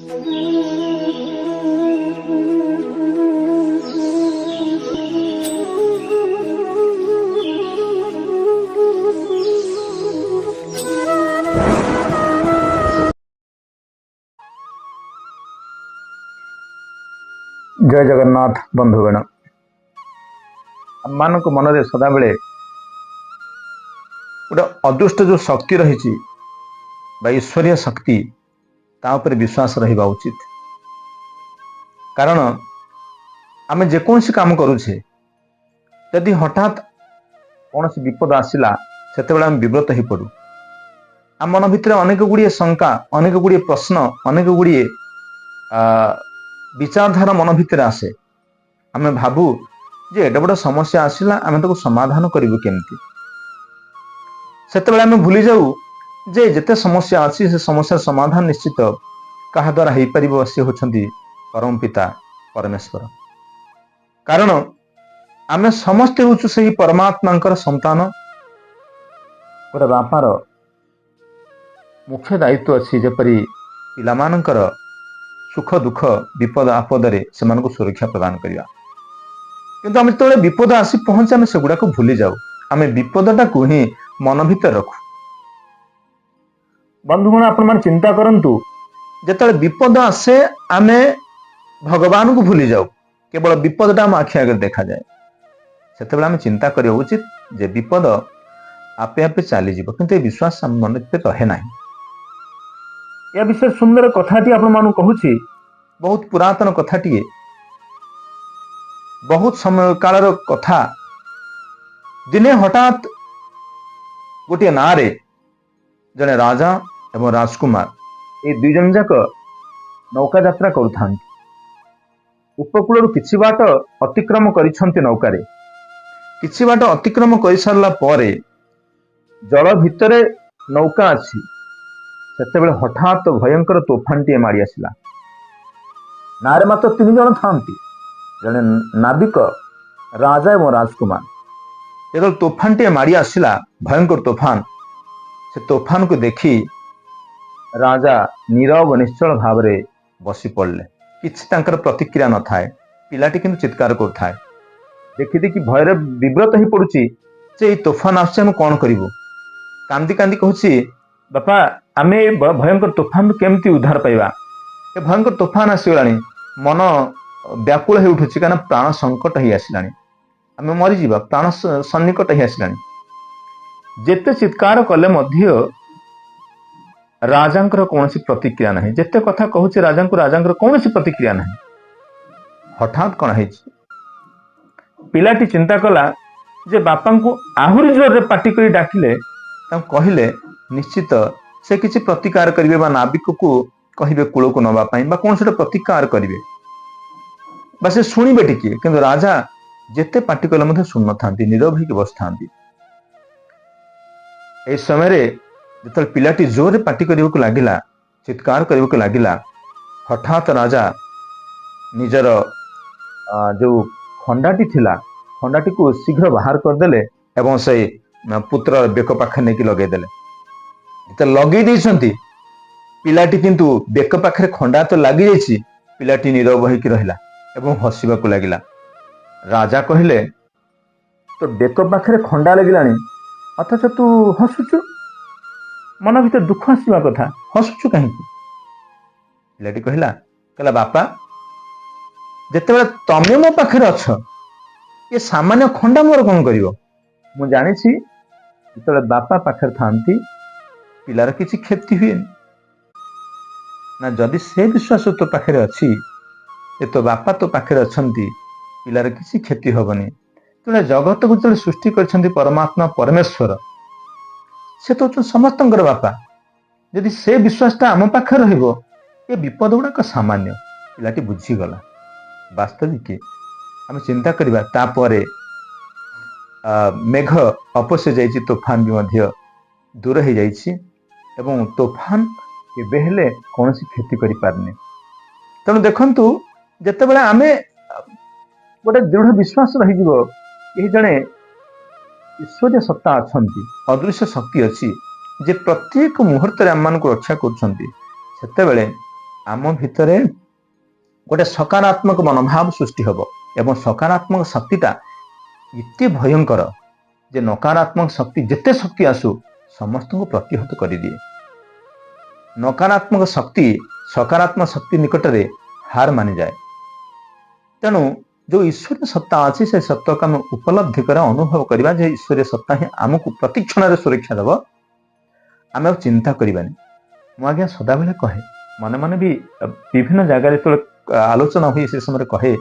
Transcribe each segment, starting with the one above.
ଜୟ ଜଗନ୍ନାଥ ବନ୍ଧୁଗଣ। ଆମମାନଙ୍କ ମନରେ ସଦାବେଳେ ଗୋଟେ ଅଦୃଷ୍ଟ ଯେଉଁ ଶକ୍ତି ରହିଛି ବା ଈଶ୍ୱରୀୟ ଶକ୍ତି, ତା ଉପରେ ବିଶ୍ୱାସ ରହିବା ଉଚିତ। କାରଣ ଆମେ ଯେକୌଣସି କାମ କରୁଛେ, ଯଦି ହଠାତ୍ କୌଣସି ବିପଦ ଆସିଲା, ସେତେବେଳେ ଆମେ ବିବ୍ରତ ହେଇପଡ଼ୁ। ଆମ ମନ ଭିତରେ ଅନେକ ଗୁଡ଼ିଏ ଶଙ୍କା, ଅନେକ ଗୁଡ଼ିଏ ପ୍ରଶ୍ନ, ଅନେକ ଗୁଡ଼ିଏ ବିଚାରଧାରା ମନ ଭିତରେ ଆସେ। ଆମେ ଭାବୁ ଯେ ଏଡେ ବଡ଼ ସମସ୍ୟା ଆସିଲା, ଆମେ ତାକୁ ସମାଧାନ କରିବୁ କେମିତି? ସେତେବେଳେ ଆମେ ଭୁଲି ଯାଉ ଯେ ଯେତେ ସମସ୍ୟା ଅଛି, ସେ ସମସ୍ୟାର ସମାଧାନ ନିଶ୍ଚିତ କାହା ଦ୍ୱାରା ହେଇପାରିବ? ସେ ହେଉଛନ୍ତି ପରମ ପିତା ପରମେଶ୍ୱର। କାରଣ ଆମେ ସମସ୍ତେ ହେଉଛୁ ସେହି ପରମାତ୍ମାଙ୍କର ସନ୍ତାନ। ଗୋଟେ ବାପାର ମୁଖ୍ୟ ଦାୟିତ୍ୱ ଅଛି ଯେପରି ପିଲାମାନଙ୍କର ସୁଖ ଦୁଃଖ, ବିପଦ ଆପଦରେ ସେମାନଙ୍କୁ ସୁରକ୍ଷା ପ୍ରଦାନ କରିବା। କିନ୍ତୁ ଆମେ ଯେତେବେଳେ ବିପଦ ଆସି ପହଞ୍ଚେ, ଆମେ ସେଗୁଡାକୁ ଭୁଲି ଯାଉ। ଆମେ ବିପଦଟାକୁ ହିଁ ମନ ଭିତରେ ରଖୁ। ବନ୍ଧୁଗଣ, ଆପଣମାନେ ଚିନ୍ତା କରନ୍ତୁ, ଯେତେବେଳେ ବିପଦ ଆସେ ଆମେ ଭଗବାନଙ୍କୁ ଭୁଲି ଯାଉ, କେବଳ ବିପଦଟା ଆମ ଆଖି ଆଗରେ ଦେଖାଯାଏ। ସେତେବେଳେ ଆମେ ଚିନ୍ତା କରିବା ଉଚିତ ଯେ ବିପଦ ଆପେ ଆପେ ଚାଲିଯିବ। କିନ୍ତୁ ଏ ବିଶ୍ୱାସ ଆମ ମନ ଭିତରେ ରହେ ନାହିଁ। ଏହା ବିଷୟରେ ସୁନ୍ଦର କଥାଟି ଆପଣମାନଙ୍କୁ କହୁଛି। ବହୁତ ପୁରାତନ କଥାଟିଏ, ବହୁତ ସମୟ କାଳର କଥା। ଦିନେ ହଠାତ୍ ଗୋଟିଏ ନାଆରେ ଜଣେ ରାଜା ଏବଂ ରାଜକୁମାର, ଏଇ ଦୁଇ ଜଣ ଯାକ ନୌକା ଯାତ୍ରା କରୁଥାନ୍ତି। ଉପକୂଳରୁ କିଛି ବାଟ ଅତିକ୍ରମ କରିଛନ୍ତି ନୌକାରେ। କିଛି ବାଟ ଅତିକ୍ରମ କରିସାରିଲା ପରେ ଜଳ ଭିତରେ ନୌକା ଅଛି, ସେତେବେଳେ ହଠାତ୍ ଭୟଙ୍କର ତୋଫାନଟିଏ ମାଡ଼ି ଆସିଲା। ନାଆରେ ମାତ୍ର ତିନି ଜଣ ଥାନ୍ତି, ଜଣେ ନାବିକ, ରାଜା ଏବଂ ରାଜକୁମାର। ଯେତେବେଳେ ତୋଫାନଟିଏ ମାଡ଼ି ଆସିଲା, ଭୟଙ୍କର ତୋଫାନ, ସେ ତୋଫାନକୁ ଦେଖି ରାଜା ନୀରବ ନିଶ୍ଚଳ ଭାବରେ ବସି ପଡ଼ିଲେ। କିଛି ତାଙ୍କର ପ୍ରତିକ୍ରିୟା ନଥାଏ। ପିଲାଟି କିନ୍ତୁ ଚିତ୍କାର କରୁଥାଏ। ଦେଖି ଦେଖି ଭୟରେ ବିବ୍ରତ ହେଇ ପଡୁଛି ଯେ ଏଇ ତୋଫାନ ଆସୁଛି, ଆମେ କଣ କରିବୁ? କାନ୍ଦି କାନ୍ଦି କହୁଛି, ବାପା, ଆମେ ଏ ଭୟଙ୍କର ତୋଫାନରୁ କେମିତି ଉଦ୍ଧାର ପାଇବା? ଏ ଭୟଙ୍କର ତୋଫାନ ଆସିଗଲାଣି। ମନ ବ୍ୟାକୁଳ ହେଇ ଉଠୁଛି, କାରଣ ପ୍ରାଣ ସଙ୍କଟ ହେଇ ଆସିଲାଣି, ଆମେ ମରିଯିବା, ପ୍ରାଣ ସନ୍ନିକଟ ହେଇ ଆସିଲାଣି। ଯେତେ ଚିତ୍କାର କଲେ ମଧ୍ୟ ରାଜାଙ୍କର କୌଣସି ପ୍ରତିକ୍ରିୟା ନାହିଁ। ଯେତେ କଥା କହୁଛି ରାଜାଙ୍କୁ, ରାଜାଙ୍କର କୌଣସି ପ୍ରତିକ୍ରିୟା ନାହିଁ। ହଠାତ୍ କଣ ହେଇଛି, ପିଲାଟି ଚିନ୍ତା କଲା ଯେ ବାପାଙ୍କୁ ଆହୁରି ଜୋରରେ ପାଟି କରି ଡାକିଲେ, ତାଙ୍କୁ କହିଲେ, ନିଶ୍ଚିତ ସେ କିଛି ପ୍ରତିକାର କରିବେ ବା ନାବିକକୁ କହିବେ କୂଳକୁ ନବା ପାଇଁ ବା କୌଣସି ଗୋଟେ ପ୍ରତିକାର କରିବେ ବା ସେ ଶୁଣିବେ ଟିକେ। କିନ୍ତୁ ରାଜା ଯେତେ ପାଟି କଲେ ମଧ୍ୟ ଶୁଣିନଥାନ୍ତି, ନୀରବ ହେଇକି ବସିଥାନ୍ତି। ଏହି ସମୟରେ ଯେତେବେଳେ ପିଲାଟି ଜୋରରେ ପାଟି କରିବାକୁ ଲାଗିଲା, ଚିତ୍କାର କରିବାକୁ ଲାଗିଲା, ହଠାତ୍ ରାଜା ନିଜର ଯୋଉ ଖଣ୍ଡାଟି ଥିଲା, ଖଣ୍ଡାଟିକୁ ଶୀଘ୍ର ବାହାର କରିଦେଲେ ଏବଂ ସେଇ ପୁତ୍ର ବେକ ପାଖରେ ନେଇକି ଲଗେଇଦେଲେ। ଯେତେବେଳେ ଲଗେଇ ଦେଇଛନ୍ତି, ପିଲାଟି କିନ୍ତୁ ବେକ ପାଖରେ ଖଣ୍ଡା ତ ଲାଗିଯାଇଛି, ପିଲାଟି ନୀରବ ହେଇକି ରହିଲା ଏବଂ ହସିବାକୁ ଲାଗିଲା। ରାଜା କହିଲେ, ତୋ ବେକ ପାଖରେ ଖଣ୍ଡା ଲାଗିଲାଣି, ଅଥଚ ତୁ ହସୁଛୁ। ମନ ଭିତରେ ଦୁଃଖ ଆସିବା କଥା, ହସୁଛୁ କାହିଁକି? ପିଲାଟି କହିଲା, ବାପା, ଯେତେବେଳେ ତମେ ମୋ ପାଖରେ ଅଛ, ଏ ସାମାନ୍ୟ ଖଣ୍ଡା ମୋର କଣ କରିବ? ମୁଁ ଜାଣିଛି, ଯେତେବେଳେ ବାପା ପାଖରେ ଥାନ୍ତି ପିଲାର କିଛି କ୍ଷତି ହୁଏନି ନା। ଯଦି ସେ ବିଶ୍ୱାସ ତୋ ପାଖରେ ଅଛି ଯେ ତୋ ବାପା ତୋ ପାଖରେ ଅଛନ୍ତି, ପିଲାର କିଛି କ୍ଷତି ହବନି। ତେଣୁ ଜଗତକୁ ଯେତେବେଳେ ସୃଷ୍ଟି କରିଛନ୍ତି ପରମାତ୍ମା ପରମେଶ୍ୱର, ସେ ତ ହଉଛନ୍ତି ସମସ୍ତଙ୍କର ବାପା। ଯଦି ସେ ବିଶ୍ୱାସଟା ଆମ ପାଖରେ ରହିବ, ଏ ବିପଦ ଗୁଡାକ ସାମାନ୍ୟ। ପିଲାଟି ବୁଝିଗଲା। ବାସ୍ତବିକ ଆମେ ଚିନ୍ତା କରିବା, ତାପରେ ମେଘ ଅପସରି ଯାଇଛି, ତୋଫାନ ବି ମଧ୍ୟ ଦୂର ହେଇଯାଇଛି ଏବଂ ତୋଫାନ କେବେ ହେଲେ କୌଣସି କ୍ଷତି କରିପାରୁନି। ତେଣୁ ଦେଖନ୍ତୁ, ଯେତେବେଳେ ଆମେ ଗୋଟେ ଦୃଢ ବିଶ୍ୱାସ ରହିଯିବ, କେହି ଜଣେ ଈଶ୍ୱରୀୟ ସତ୍ତା ଅଛନ୍ତି, ଅଦୃଶ୍ୟ ଶକ୍ତି ଅଛି ଯେ ପ୍ରତ୍ୟେକ ମୁହୂର୍ତ୍ତରେ ଆମମାନଙ୍କୁ ରକ୍ଷା କରୁଛନ୍ତି, ସେତେବେଳେ ଆମ ଭିତରେ ଗୋଟେ ସକାରାତ୍ମକ ମନୋଭାବ ସୃଷ୍ଟି ହେବ ଏବଂ ସକାରାତ୍ମକ ଶକ୍ତିଟା ଏତେ ଭୟଙ୍କର ଯେ ନକାରାତ୍ମକ ଶକ୍ତି ଯେତେ ଶକ୍ତି ଆସୁ, ସମସ୍ତଙ୍କୁ ପ୍ରତିହତ କରିଦିଏ। ନକାରାତ୍ମକ ଶକ୍ତି ସକାରାତ୍ମକ ଶକ୍ତି ନିକଟରେ ହାର ମାନିଯାଏ। ତେଣୁ ଯେଉଁ ଈଶ୍ୱରୀୟ ସତ୍ତା ଅଛି, ସେ ସତ୍ତାକୁ ଆମେ ଉପଲବ୍ଧି କରିବା, ଅନୁଭବ କରିବା ଯେ ଈଶ୍ୱରୀୟ ସତ୍ତା ହିଁ ଆମକୁ ପ୍ରତିକ୍ଷଣରେ ସୁରକ୍ଷା ଦେବ। ଆମେ ଆଉ ଚିନ୍ତା କରିବାନି। ମୁଁ ଆଜ୍ଞା ସଦାବେଳେ କହେ, ମନେ ମନେ ବି ବିଭିନ୍ନ ଜାଗାରେ ଯେତେବେଳେ ଆଲୋଚନା ହୁଏ, ସେ ସମୟରେ କହେ,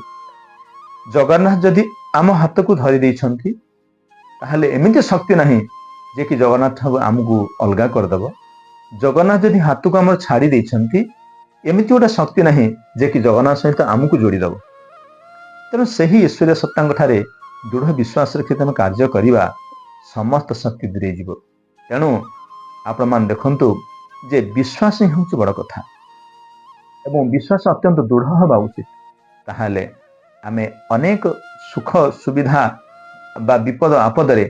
ଜଗନ୍ନାଥ ଯଦି ଆମ ହାତକୁ ଧରି ଦେଇଛନ୍ତି, ତାହେଲେ ଏମିତି ଶକ୍ତି ନାହିଁ ଯେ କି ଜଗନ୍ନାଥ ଆମକୁ ଅଲଗା କରିଦେବ। ଜଗନ୍ନାଥ ଯଦି ହାତକୁ ଆମର ଛାଡ଼ି ଦେଇଛନ୍ତି, ଏମିତି ଗୋଟେ ଶକ୍ତି ନାହିଁ ଯେ କି ଜଗନ୍ନାଥ ସହିତ ଆମକୁ ଯୋଡ଼ିଦେବ। ତେଣୁ ସେହି ଈଶ୍ୱରୀୟ ସତ୍ତାଙ୍କ ଠାରେ ଦୃଢ଼ ବିଶ୍ୱାସ ରଖି ଆମେ କାର୍ଯ୍ୟ କରିବା, ସମସ୍ତ ଶକ୍ତି ଦୂରେଇ ଯିବ। ତେଣୁ ଆପଣମାନେ ଦେଖନ୍ତୁ ଯେ ବିଶ୍ୱାସ ହିଁ ହେଉଛି ବଡ଼ କଥା ଏବଂ ବିଶ୍ୱାସ ଅତ୍ୟନ୍ତ ଦୃଢ଼ ହେବା ଉଚିତ। ତାହେଲେ ଆମେ ଅନେକ ସୁଖ ସୁବିଧା ବା ବିପଦ ଆପଦରେ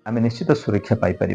ଆମେ ନିଶ୍ଚିତ ସୁରକ୍ଷା ପାଇପାରିବା।